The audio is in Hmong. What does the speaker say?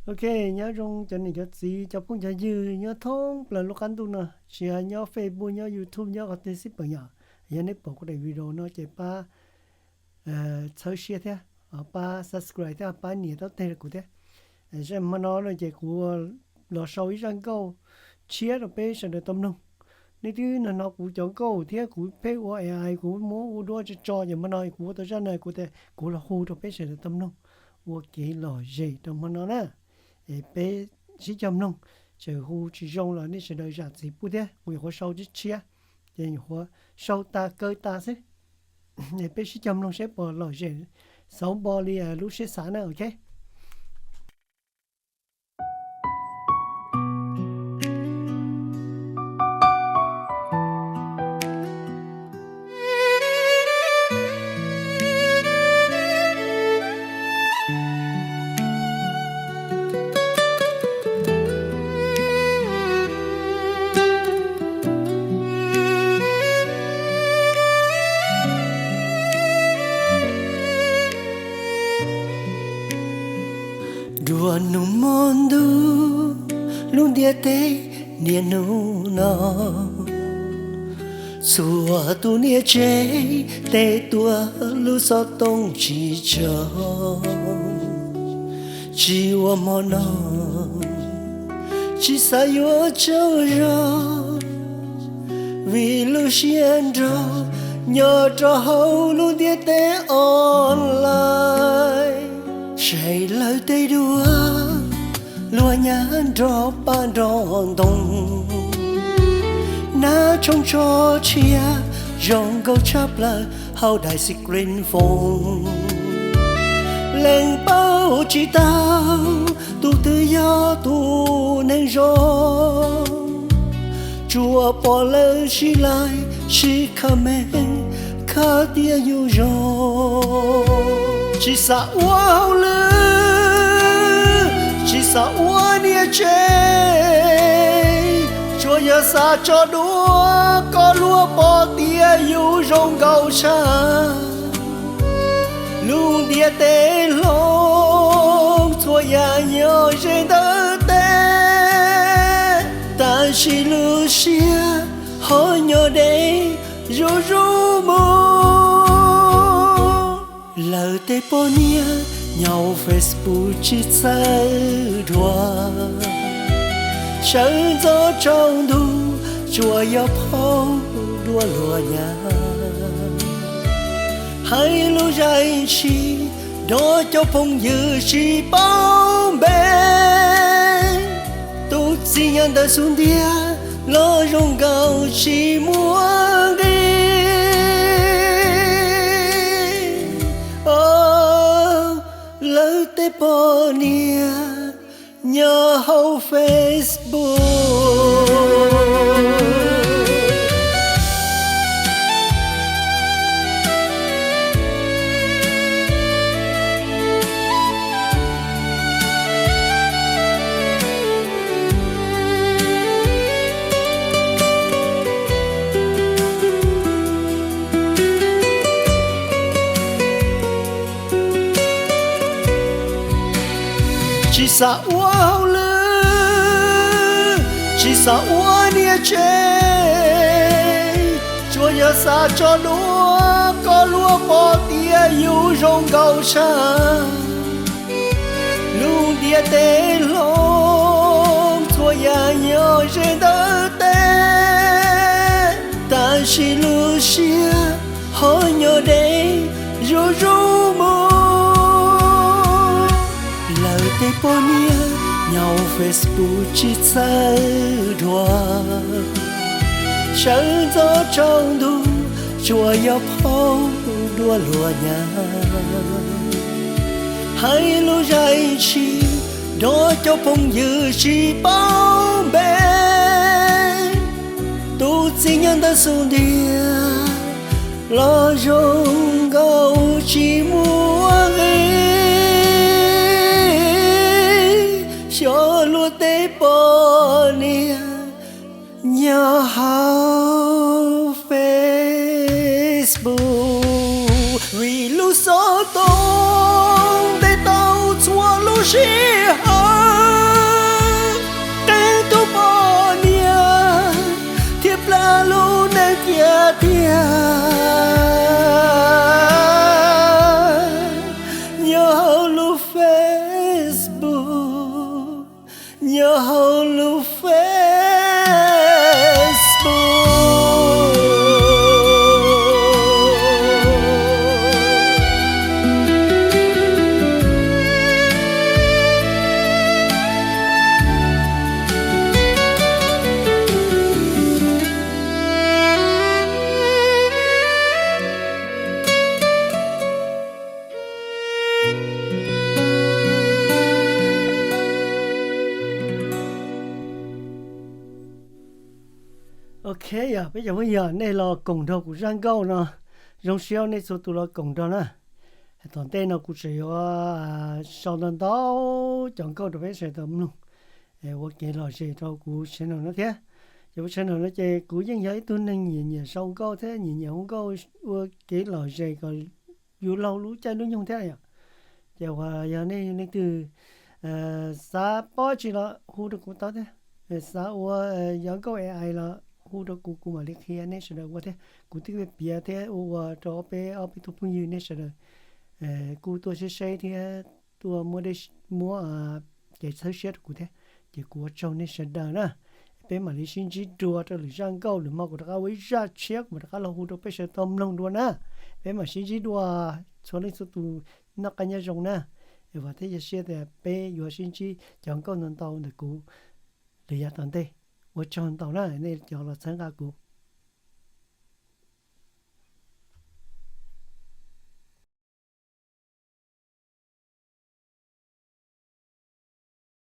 Ok, nyob zoo cov niam cov txiv, cov phooj cov ywg nyob thoob plaws lub qab ntuj no, tsis hais nyob Facebook, nyob YouTube, nyob qhov twg xij peem yom. Yog nej pom kuv daim video no ces pab txhawb siab thiab, pab subscribe thiab pab nias taub teg rau kuv thiab. Zaj hmo no no ces kuv los sau ib zaj nkauj tshiab rau peb sawv daws tau mloog. Nej twb hnov hnov kuv cov nkauj thiab kuv pheej ua AI, kuv muab ua duab tso tso ces hmo no kuv ua tau zaj no kuv tias kuv los hu rau peb sawv daws tau mloog ua kev lom zem rau hmo no na. Es peb sib cog mloog, txawm hu tsis zoo los nej sawv daws zam txim pub thiab, kuv nyuam qhuav sau tshiab tshiab, ces nyuam qhuav sau tas kaw tas xwb. Es peb sib cog mloog saib puas lom zem xauv npo li lub siab xav na, ok. Dua nus hmo ntuj lub ntiaj teb niaj hnub no, txhua tus niam tsev tej tuaj lub xov tooj tsis tso. Tsis ua hmo no, tsis xav yuav tsaug zog, vim lub siab nrog nyob rau hauv lub ntiaj teb online. Saib lawv tej duab luag nyab nrog paj nrog ntoo, nab tshoob tsho tshiab zoo nkauj tshaj plaws hauv daim screen phone. Leej paub tsis tau tus twg yog tus neeg zoo, tsuas pom lawv sib like sib comment khav tias yus zoo. Tsis xav ua hauj lwm, tsis xav ua niam tsev, tsuas yog xav tso duab kom luag pom tias yus zoo nkauj tshaj. Lub ntiaj teb hlob txhua yam yog ze ntawm teb, tab sis lub siab ho nyob deb zuj zus mus. Lawv tej poj niam nyob Facebook tsis txawj dhuav, sawv ntxov tsaus ntuj tsuas yog phaub dua luag nyab. Hais lus zais ntshis nrog cov phooj ywg tsis paub npe, tus txiv nyob ntawm xub ntiag los zoo nkaus tsis muaj nqis. Lawv tej poj niam nyob hauv Facebook. Tsis xav ua hauj lwm, tsis xav ua niam tsev, tsuas yog xav tso duab kom luag pom tias yus zoo nkauj tshaj. Lub ntiaj teb hlob txhua yam yog ze ntawm teb, tab sis lub siab ho nyob deb zuj zus mus. Lawv tej poj niam nyob Facebook tsis txawj dhuav, sawv ntxov tsaus ntuj tsuas yog phaub dua luag nyab. Hais lus zais ntshis nrog cov phooj ywg tsis paub npe, tus txiv nyob ntawm xub ntiag los zoo nkaus tsis muaj nqis. Xyov luag tej poj niam nyob hauv Facebook, vim lub xov tooj ntes tau txhua lub sij hawm. Ok, yog peb cov phooj ywg nej los koom nrog kuv zaj nkauj no, zoo siab nej txhua tus los koom nrog na. Tom ntej no kuv tseem yuav sau ntau ntau cov nkauj rau peb sawv daws tau mloog ua kev lom zem rau kuv channel no thiab. Ces kuv channel no ces kuv yeej yog ib tug neeg nyiam nyiam sau nkauj thiab nyiam nyiam hu nkauj ua kev lom zem kom yus laug lub caij lub nyoog thiab yom. Ces uas yog nej leej twg xav paub tsi los hu rau kuv tau thiab, xav ua yov nkauj A I los hu rau kuv, kuv mam li qhia nej sawv daws ua thiab. Kuv twb piav thiab ua ua rau ob peb ob peb tug phooj ywg nej sawv daws kuj tuaj saib saib thiab tuaj muab dej muab kev txhawb siab rau kuv thiab. Ces kuv ua tsaug nej sawv daws na. Peb mam li sib ntsib dua rau lwm zaj nkauj, lwm hmo kuv rov qab ua ib zaj tshiab kuv mam rov qab los hu rau peb sawv daws tau mloog dua na. Peb mam sib ntsib dua, txhua leej txhua tus noj qab nyob zoo na. Es vam thiab cia siab tias peb yuav sib ntsib cov nkauj ntau ntau ntawm kuv lwm yav tom ntej. Ua tsaug ntau na nej cov los txhawb nqa kuv.